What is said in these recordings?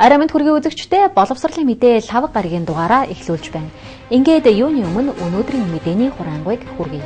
Орой мэнд хүргэе үзэгчдээ боловсролын мэдээ лав гарагийн дугаараа эхлүүлж байна. Ингээд юуны өмнө өнөөдрийн мэдээний хураангуйг хүргэе.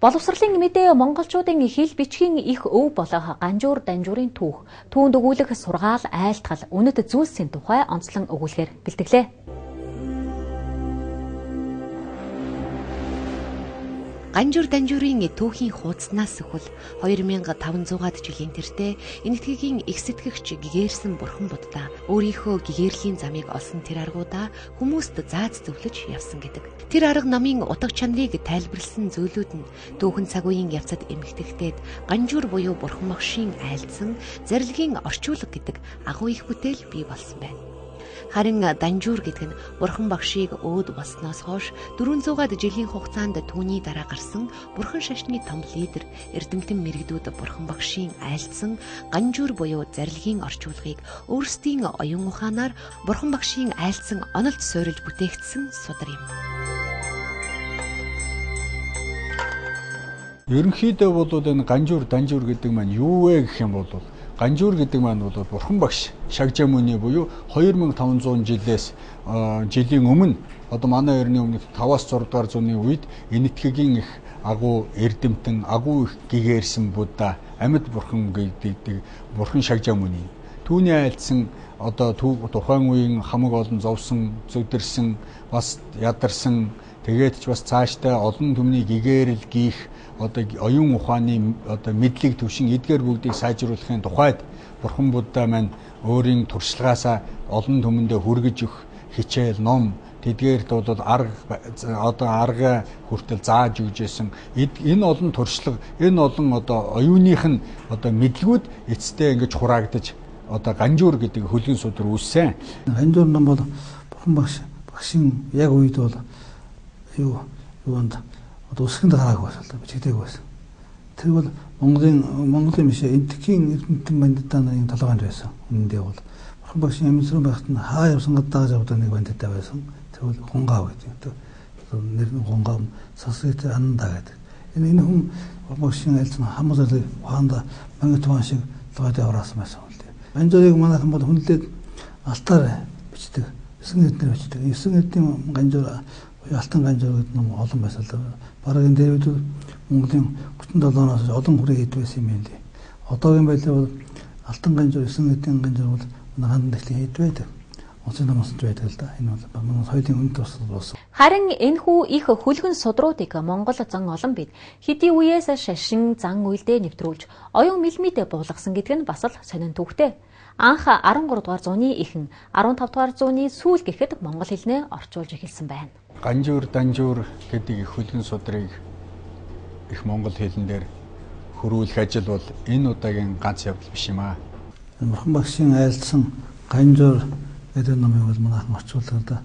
Боловсролын мэдээ монголчуудын хэл бичгийн их өв болох ганжуур данжуурын түүх, түүнд өгүүлэх сургаал, айлтгал, үнэт зүйлсийн тухай онцлон өгүүлэхээр бэлтгэлээ. Ганжуур данжуурын түүхийн хуудаснаас өхөл 2500-аад жилийн тэртээ Энэтхэгийн их сэтгэгч гэгээрсэн бурхан буддаа өөрийнхөө гэгээрлийн замыг олсон тэр аргуудаа хүмүүст зааз зөвлөж явсан гэдэг. Тэр арга намын утга чанарыг тайлбарласан зүйлүүд нь түүхэн цаг үеийн явцад эмхтэхтэд ганжуур буюу бурхан багшийн айлдсан зарилгийн орчуулга гэдэг агуу их бүтээл бий болсон байна. Харин данжуур гэдэг нь бурхан багшийг өөд болсноос хойш 400-аад жилийн хугацаанд түүний дараа гарсан бурхан шашны том лидер эрдэмтэн мэрэгдүүд бурхан багшийн айлдсан ганжуур буюу зарилгийн орчуулгыг өөрсдийн оюун ухаанаар бурхан багшийн айлдсан онолд суурилж бүтээгдсэн судар юм. Ерөнхийдөө бол энэ ганжуур данжуур гэдэг маань юу вэ гэх юм бол Ганжуур гэдэг маань бол бурхан багш Шагжаамүний буюу 2500 жилээс жилийн өмнө одоо манай эртний өмнө 5-аас 6 дугаар зууны үед Энэтхэгийн их агуу эрдэмтэн, агуу их гэгээрсэн Будда, амьд бурхан гэдэг бурхан Шагжаамүний. Түүний айлдсан одоо тухайн үеийн хамаг олон зовсон, зүдэрсэн, бас ядарсан, тэгээд ч бас цаашдаа олон түмний гэгээрэл гийх одоо оюун ухааны одоо мэдлэг төвшин эдгээр бүгдийг сайжруулахын тухайд бурхан Будда маань өөрийн туршлагаасаа олон түмэндээ хүргэж өгөх хичээл ном тэдгээрт бол арга одоо арга хүртэл зааж өгч байсан. Энэ олон туршлага, энэ олон одоо оюуных нь одоо мэдлгүүд эцэстээ ингэж хураагдаж одоо ганжуур гэдэг хөлгөн судар үүссэн. Ганжуур ном бол бурхан багшийн яг үед бол юунд одоо үсгэнд гараагүй байсан л да, бичигдээгүй байсан. Тэр бол Монголын биш Энэтхэгийн эрдэмтэн бандитаа нарын толгойд байсан. Үнэндээ бол бурхан багшийн амьсран байхад нь хаа явсан гадааж явдаг нэг бандитаа байсан. Тэр бол Гунгаав гэдэг. Нэр нь Гунгаав, Санскрит Ананда гэдэг. Энэ хүн бурхан багшийн айлдсан хамаг зэрэг ухаанда мангитван шиг толгойд авраасан байсан юм л дээ. Ганжуурыг манайхан бол хүнлээд алтаар бичдэг. 9 эрдэнээр бичдэг. 9 эрдэнийн ганжуур алтан ганжуур гэдэг ном олон байсан л да. Бараг энэ дээр үед Монголын 37-оноос олон хүрээ хэд байсан юм бэ лээ. Одоогийн байдлаар бол алтан ганжуур, 9 эрдэнийн ганжуур бол гандан дэхлийн хэд байдаг. Онцгой номсонд байдаг л да. Энэ бол манай соёлын үнэт тусал болсон. Харин энэхүү их хөлгөн судруудыг Монгол зан олон бид хэдий үеэс шашин зан үйлдээ нэвтрүүлж оюун мэлмидээ буулгасан гэдэг нь бас л сонин түүхтэй. Анх 13 дугаар зууны эхэн, 15 дугаар зууны сүүл гэхэд монгол хэлнээ орчуулж эхэлсэн байна. Ганжуур данжуур гэдэг их хөлгөн судрыг их монгол хэлэн дээр хөрвүүлэх ажил бол энэ удаагийн ганц явдал биш юм аа. Бурхан багшийн айлдсан ганжуур гэдэг номыг бол манайхан орчуулга да.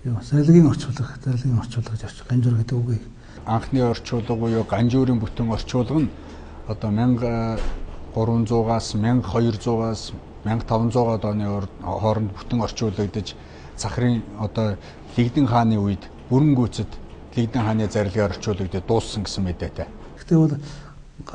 Юу зарилгийн орчуулга, зарилгийн орчуулга гэж орч. Ганжуур гэдэг үгийг анхны орчуулга буюу ганжуурын бүтэн орчуулга нь одоо 1300-аас 1200-аас 1500-аад оны хооронд бүтэн орчуулагдаж Цахрын одоо Лигдэн хааны үед бүрэн гүйцэд Лигдэн хааны зарилгаар орчуулагдаж дууссан гэсэн мэдээтэй. Гэхдээ бол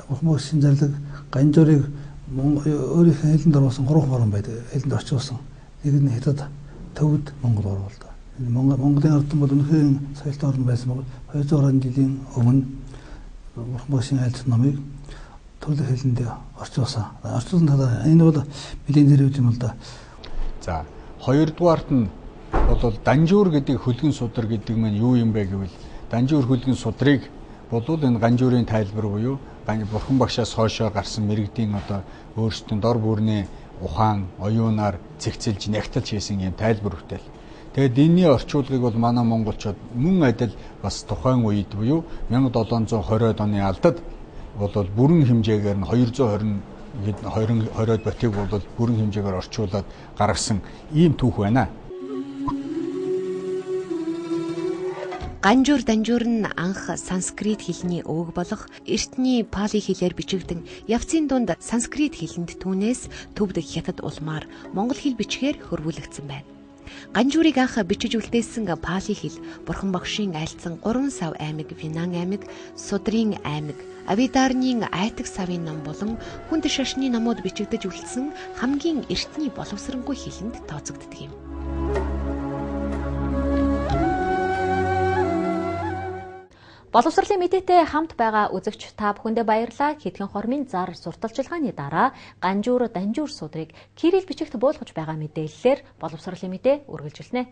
бурхан багшийн зарлиг ганжуурыг өөрийнхөө хэлэнд оруулсан 3 хорон байдаг. Хэлэнд орчуулсан. Нэг нь хятад, төвд, Монгол оруулалт. Энэ Монголын ард түмэн бол үнэхээр соёлтой орн байсан бол 200 гаруй жилийн өмнө бурхан багшийн айлдсан номыг төрлөх хэлэндээ орчуулсан. Орчуулсан талаар энэ бол нэлийн нэр үт юм л да. За хоёрдугаарт нь бол данжуур гэдэг хөлгөн судар гэдэг маань юу юм бэ гэвэл данжуур хөлгөн судрыг болвол энэ ганжуурын тайлбар буюу бурхан багшаас хойшоо гарсан мэрэгдийн одоо өөрсдийн дор бүрний ухаан, оюунаар цэгцэлж, нягталж хийсэн юм тайлбар бүтээл. Тэгээд энэний орчуулгыг бол манай монголчууд мөн адил бас тухайн үед буюу 1720-од оны алдад бол бүрэн хэмжээгээр нь 220 20-од ботыг бол бүрэн хэмжээгээр орчуулад гаргасан ийм түүх байна. Ганжуур Данжуур нь анх санскрит хэлний үг болох эртний пали хэлээр бичигдэн явцын дунд санскрит хэлэнд түүнээс төвд хятад улмаар монгол хэл бичгээр хөрвүүлэгдсэн байна. Ганжуурыг анх бичиж үлдээсэн пали хэл Бурхан багшийн айлдсан 3 сав аймаг, Винан аймаг, Судрын аймаг, Авидарны Айтаг савын ном болон хүнд шашны номууд бичигдэж үлдсэн хамгийн эртний боловсронгүй хэлэнд тооцогддог юм. Боловсролын мэдээтэй хамт байгаа үзэгч та бүхэндээ баярлалаа. Хэдхэн хормын зар сурталчилгааны дараа Ганжуур Данжуур судрыг кирилл бичигт буулгаж байгаа мэдээллээр боловсролын мэдээ үргэлжилнэ.